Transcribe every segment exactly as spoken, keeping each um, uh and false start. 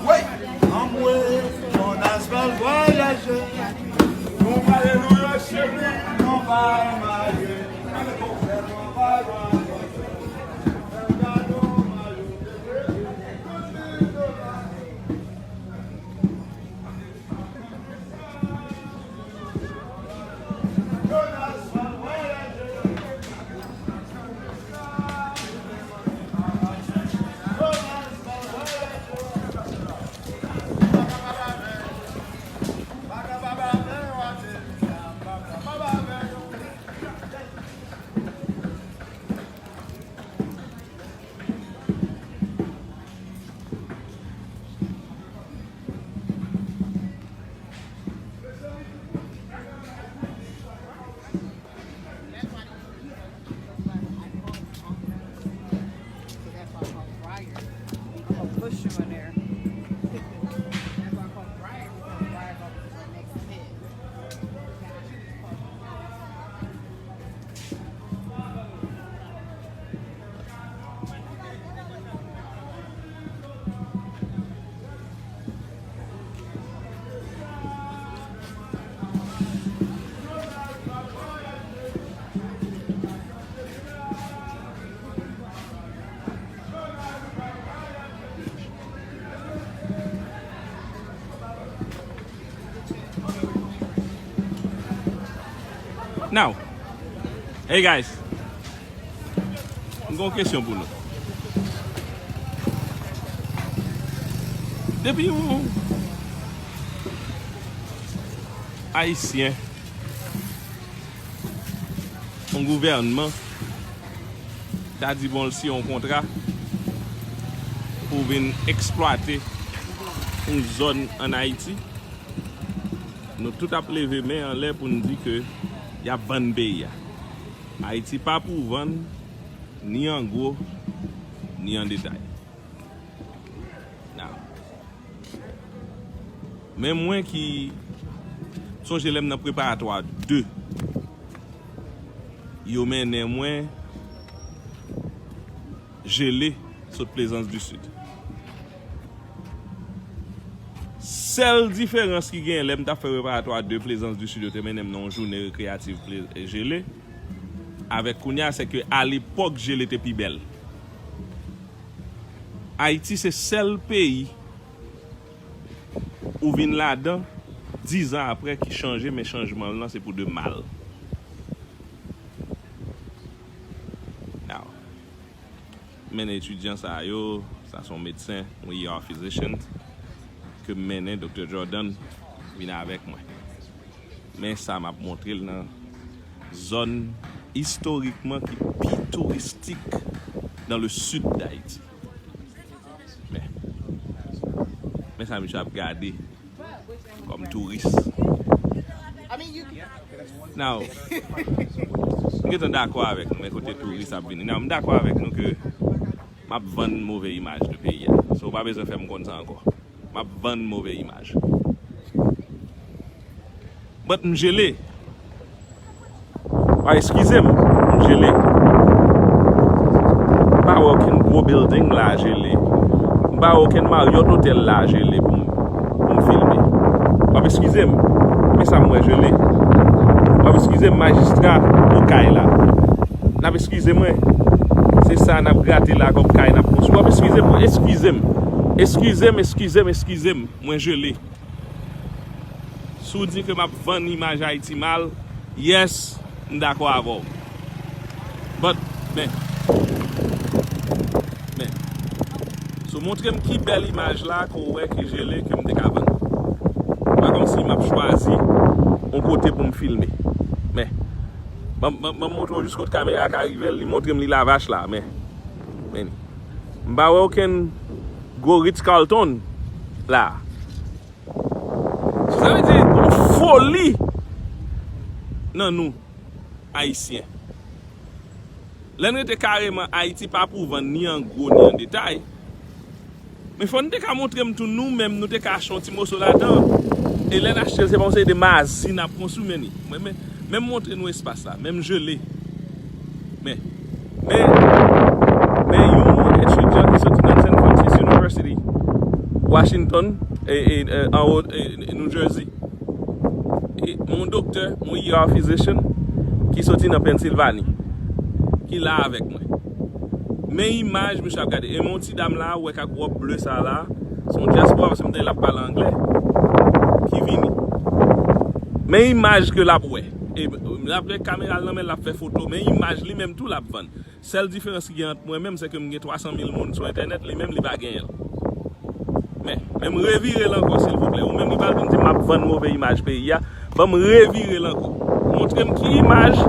Wi, anmwe, Jonas pral vwayaje. Nou pale nou yo cheri, nou pa maye. Now, hey guys, m gen yon kesyon pou nou. Depi yon Ayisyen, yon gouvènman, ta di bon l siyen yon kontra pou vin eksplwate yon zòn ann Ayiti, nou tout ap leve men anlè pou n di ke y ap vann peyi a. Ayiti pa pou vann, ni an gwo, ni an detay. Now, men mwen ki sonje lè m nan preparatwa de, yo mennen mwen Jele sot Plaisance du Sud. Sèl diferans ki genyen lè m t ap fè preparatwa de Plaisance du Sud, yo te mennen m nan yon jounen rekreyatif Ple-, Jele, avèk kounye a, se ke alepòk Jele te pi bèl. Ayiti se sèl peyi ou vin ladan diz an apre ki chanje, men chanjman l lan se pou de mal. Now, mennen etidyan sa yo, sa se yon medsen, yon E R physician, ke m mennen, Doktè Jordan, vin avèk mwen. Men sa m ap montre l nan zòn istorikman ki pi touristik dans le sud d'Haïti. Men, men sa misye ap gade kòm touris. Now, m gentan dakò avèk nou, men kote touris ap vini. Now, m dakò avèk nou ke m ap vann move imaj de peyi a. So, ou pa bezwen fè m konn sa ankò. M ap vann move imaj. But m jele. Ah, eskize m, m jele. M pa wè okenn gwo building la jele. M pa wè okenn Marriott Hotel la jele pou m, pou m filme. W ap eskize m, men sa m wè jele. W ap eskize m, majistra Okay la. N ap eskize mwen. Se sa n ap grate la kòm kay n ap konstwi. W ap eskize m, eskize m. Eskize m, eskize m, eskize m. Mwen jele. Si w di ke m ap vann imaj Ayiti mal, yes, m dakò avè w. But, men, men, so montre m ki bèl imaj la ke w wè ki jele ke m te ka vann. Pa kòmsi m ap chwazi yon kote pou m filme. Men, ban, ban, ban m montre w jis kot kamera ka rive l, li montre m li Lavach la, men, men, m pa wè okenn gwo Ritz Carlton la. Sa vle di, gon foli nan nou, Ayisyen. Lè n rete kareman, Ayiti pa pou vann ni an gwo, ni an detay. Men fò n te ka montre m tou nou menm, nou te ka achte yon ti moso ladan. E lè n achte l, se pa yon seri de mazi n ap konstwi, men ni. Mwen, men, men m montre nou espas la, men m jele. Men, men, men yon etidyan ki soti nan Saint Francis University, Washington, e, e, e, anwo, e, e, New Jersey. E, yon doktè, yon E R physician, ki soti nan Pennsylvania, ki la avèk mwen. Men imaj misye ap gade. E men yon ti dam la, ou wè k ak wòb ble sa la, se yon dyaspora, paske m tande l ap pale anglè, ki vini. Men imaj ke l ap wè. E l ap gen kamera l nan men l, l ap fè foto. Men imaj li menm tou l ap vann. Sèl diferans ki gen ant mwen menm, se ke m gen twa san mil moun sou entènèt, li menm li pa genyen l. Men, men m revire l ankò, silvouplè. Ou menm ki pral vin di m m ap vann move imaj peyi a, ban m revire l ankò. Montre m ki imaj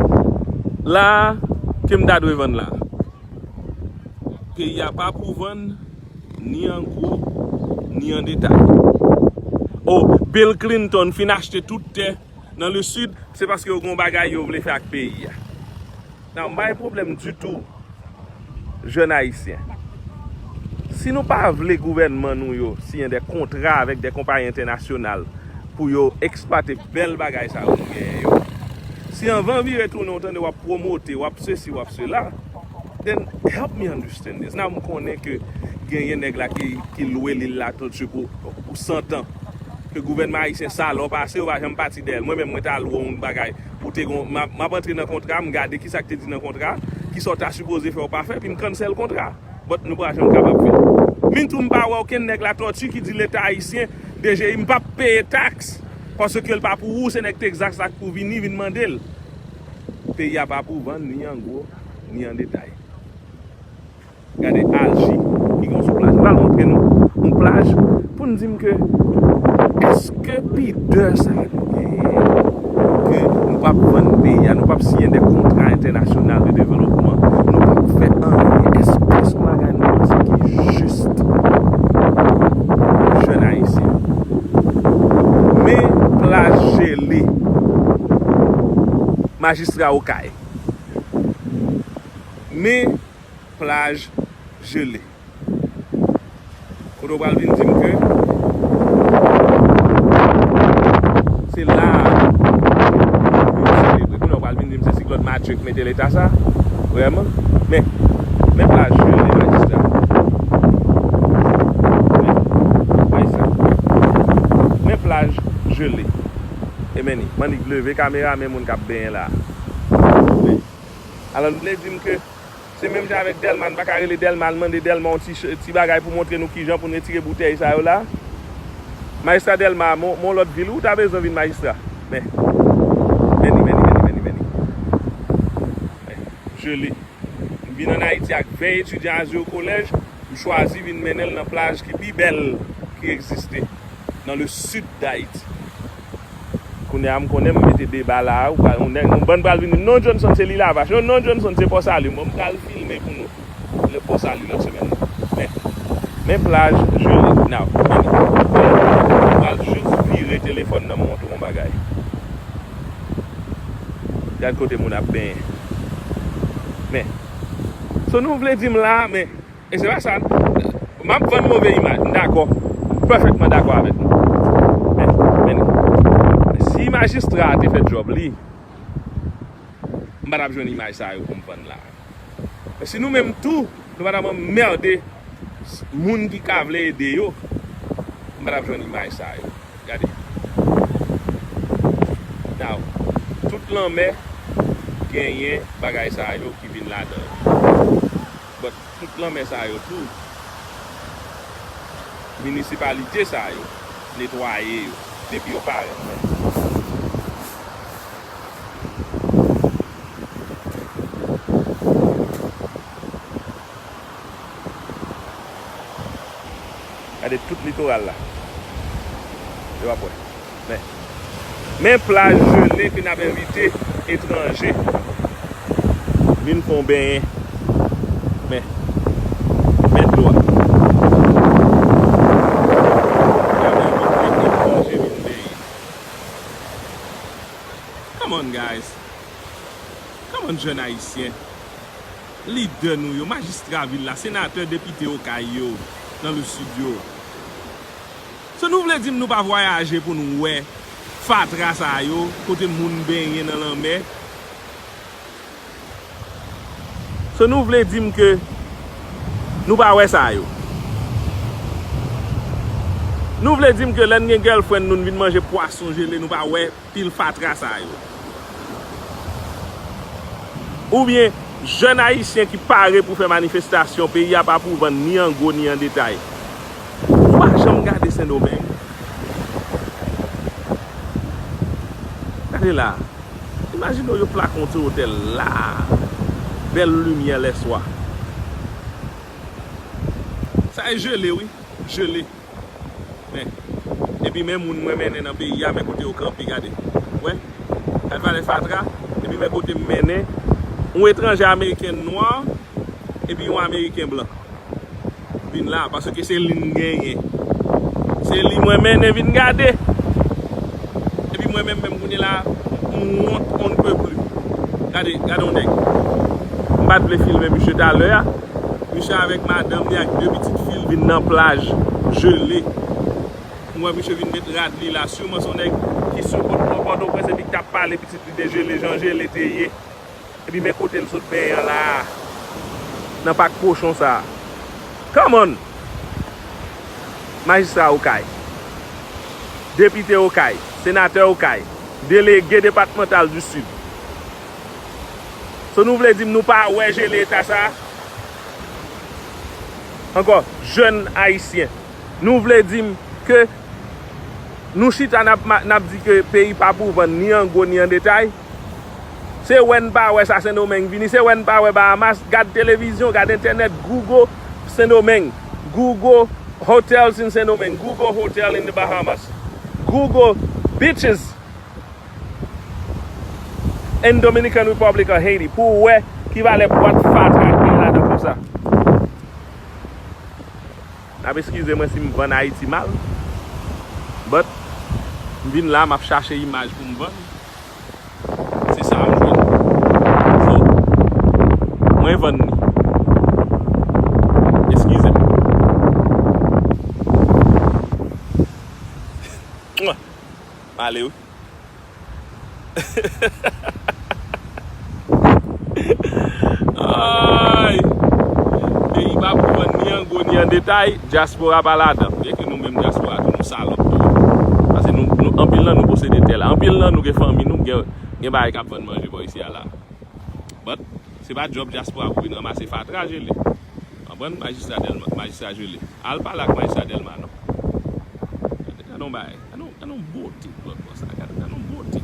la ke m ta dwe vann la. Peyi a pa pou vann, ni an gwo, ni an detay. Oh, Bill Clinton fin achte tout tè nan le sid, se paske yo gen yon bagay yo vle fè ak peyi a. Nan, m pa gen pwoblèm ditou, jèn ayisyen. Si nou pa vle gouvènman nou yo siyen de kontra avèk de konpayi entènasyonal pou yo eksplwate bèl bagay sa yo nou genyen yo, si anvan vire tounen ou tande w ap pwomote, w ap sesi, w ap sela, then help me understand this. Nan, m konnen ke genyen nèg la ki, ki lwe lil la tout pou, pou san tan. Ke gouvènman ayisyen salòp ase, yo pa janm pati dèyè l. Mwen menm, mwen t al wè yon bagay. Ou te gon, m ap, m ap antre nan kontra, m gade kisa k te di nan kontra, kisa w ta sipoze fè, w pa fè, pi m cancel kontra. But nou pa janm kapab fè l. Min tou, m pa wè okenn nèg Latòti ki di Leta ayisyen, D G I, m p ap peye taks, paske l pa pou ou, se nèg Texas la k pou vini, vin mande l. Peyi a pa pou vann, ni an gwo, ni an detay. Gade Alji, ki gen yon sou plaj. M pral montre nou yon plaj pou n di m ke, èske pidè sa nou genyen ke nou p ap vann peyi a, nou p ap siyen de kontra entènasyonal de devlopman, nou p ap fè anyen? Èske se yon bagay nou panse ki jis? Jèn ayisyen. Men plaj jele. Majistra Okay. Men plaj jele. Kote w pral vin di m ke se la a yo selebre. Kounye a w pral vin di m se siklòn Matye k mete leta sa a. Vrèman. Men, men plaj jele, majistra. Men, majistra. Men plaj jele. E men ni, m annik leve kamera, men moun k ap benyen la a. Men, alò, nou vle di m ke se menm jan avèk Dèlma, n pa ka rele Dèlma, al mande Dèlma yon ti, ti bagay pou montre nou kijan pou n retire boutèy sa yo la. Majistra Dèlma, m, m yon lòt vil, ou ta bezwen vin majistra. Men, men ni, men ni, men ni, men ni, men ni. Men, jele. M vin ann Ayiti ak ven etidyan Azur College, m chwazi vin mennen l nan plaj ki pi bèl ki egziste, nan le sud d'Haïti. Kounye a, m konnen m mete deba la a, ou pral, yon nèg, yon bann pral vin di m, "Non, Johnson, se Lil Avach. Non, non, Johnson, se Port Salut." Bon, m pral filme pou nou le Port Salut lòt semèn. Men, men plaj jele, now, men, m pral jis vire telefòn nan m montre yon bagay. Gad kote moun ap benyen. Men, so nou vle di m la, men, E se pa sa. M ap vann move imaj. M dakò. M pèfètman dakò avèk nou. Men, men, si majistra a te fè djòb li, m pa t ap jwenn imaj sa yo pou m vann la. Men si nou menm tou, nou pa t ap anmède moun ki ka vle ede yo, m pa t ap jwenn imaj sa yo. Gade. Now, tout lanmè genyen bagay sa yo ki vin ladan l. But tout lanmè sa yo tou, minisipalite sa yo netwaye yo depi yo parèt menm. Gade tout litoral la. Yo ap wè. Men, men plaj jele ke n ap envite etranje vin fè yon benyen. Men, men dlo a. N ap envite etranje vin benyen. Come on, guys. Come on, jèn ayisyen. Lidè nou yo, majistra vil la, senatè, depite Okay yo, nan le sid yo. So nou vle di m nou pa vwayaje pou nou wè fatra sa yo, kote moun benyen nan lanmè? So nou vle di m ke nou pa wè sa yo? Nou vle di m ke lè n gen girlfriend nou, n vin manje pwason jele, nou pa wè pil fatra sa yo? Oubyen, jèn ayisyen ki pare pou fè manifestasyon, peyi a pa pou vann ni an gwo ni an detay. Nou pa janm gade Sendomeng. Gade la. Imajine w yo plake yon ti otèl la. Bèl limyè lèswa. Sa e jele, wi. Jele. Men. Epi men moun mwen mennen nan peyi a, men kote yo kanpe, gade. Wè. Gad valè fatra. Epi men kote m mennen. Yon etranje ameriken nwa. Epi yon ameriken blan. Vin la, paske se li n genyen. Se li mwen mennen vin gade. Epi mwen menm, menm kounye la, m wont on ne peut plus. Gade, gade yon nèg. M pa t vle filme misye talè a. Misye avèk madanm li ak de pitit fi l vin nan plaj jele. M wè misye vin met rad li la. Siman se yon nèg ki sou kot nan Pòtoprens epi ki t ap pale pitit li de jele, jan jele te ye. Epi men kote l sot benyen an la a. Nan pak kochon sa a. Come on! Majistra Okay. Depite Okay. Senatè Okay. Delege depatmantal du Sud. So nou vle di m nou pa wè jele eta sa a? Ankò, jèn ayisyen. Nou vle di m ke nou chita n ap ma-, n ap di ke peyi pa pou vann ni an gwo ni an detay? Se wè n pa wè sa Sendomeng vini, se wè n pa wè Bahamas. Gad televizyon, gad entènèt, Google Sendomeng, Google hotels in Sendomeng, Google hotel in the Bahamas, Google beaches in Dominican Republic or Haiti pou w wè ki valè bwat fatra ki gen ladan konsa. N ap eskize mwen si m vann Ayiti mal, but m vin la, m ap chache imaj pou m vann. Se sa m jwenn. So, mwen vann li. Eskize m. Mwa. M ale wi. Ay! Peyi pa pou vann ni an gwo ni an detay, dyaspora pa ladan. Byenke nou menm dyaspora tou, nou salòp tou. Paske nou, nou, anpil nan nou posede tè la. Anpil nan nou gen fanmi nou, gen, gen bagay k ap vann manje bò isi a la. But, se pa djòb dyaspora pou vin ranmase fatra jele. Konprann? Majistra Dèlma, majistra jele. Al pale ak majistra Dèlma non. Gade, gade yon bagay. Gade yon, gade yon bote blòk konsa. Gade, gade yon bote.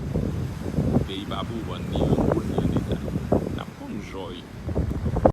Peyi pa pou vann ni an gwo ni an detay. N ap konn jòy.